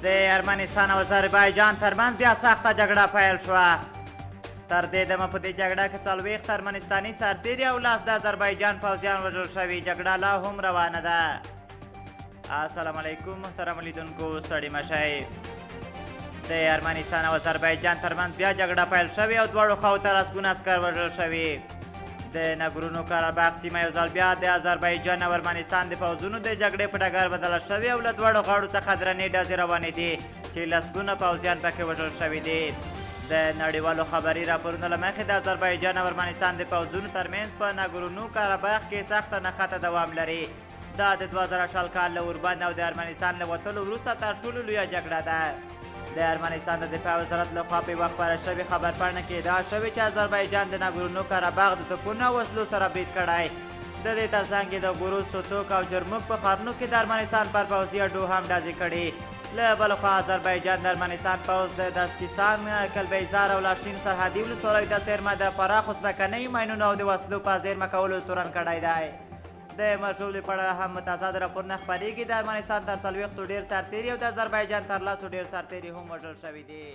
د ارمنستان او آذربایجان ترمنځ بیا سخته جګړه پیل شوه. تر دې دمه په دې جګړه کې 40 ارمنستاني سرتیري او 10 د آذربایجان پوځیان وژل شوي. جګړه لا هم روانه ده. السلام علیکم محترم لیدونکو، ستړي مه شئ. د ارمنستان او آذربایجان ترمنځ بیا جګړه پیل شوې او دواړو خواو ته لسګونه عسکر وژل شوي. د نګورونو کاراباغ سیمه یو ځل بیا د آذربایجان او ارمنستان د پوځونو د جګړې په ډګر بدله شوې او له دواړو غاړو څخه درنې ډزې روانې دي چې لسګونه پوځیان پکې وژل شوي دي. د نړیوالو خبري راپورونو له مخې د آذربایجان او ارمنستان د پوځونو ترمنځ په نګورونو کاراباغ کې سخته نښته دوام لري. دا د 2020 کال له اوربند او د ارمنستان له وتلو وروسته تر ټولو لویه جګړه ده. د ارمنستان د دفاع وزارت لخوا په یوه خپره شوې خبرپاڼه کې ادعا شوې چې آذربایجان د ناګورونو کاراباغ د توپونو او وسلو سره برید کړی. د دې ترڅنګ یې د ګورو، سوتوک او جرموک په ښارونو کې د ارمنستان پر پوځي اډو هم ډزې کړې. له بل خوا آذربایجان د ارمنستان پوځ د دشکیسان، کلبیزار او لاشین سرحدي ولسوالیو ته څېرمه د پراخو ځمکنیو ماینونو او د وسلو په زېرمه کولو تورن کړی دی. د مرګ ژوبلې په اړه هم متضاد راپورونه خپرېږي. د ارمنستان تر 40 ډېر سرتېري او د آذربایجان تر 10 ډېر سرتېري هم وژل شوي دي.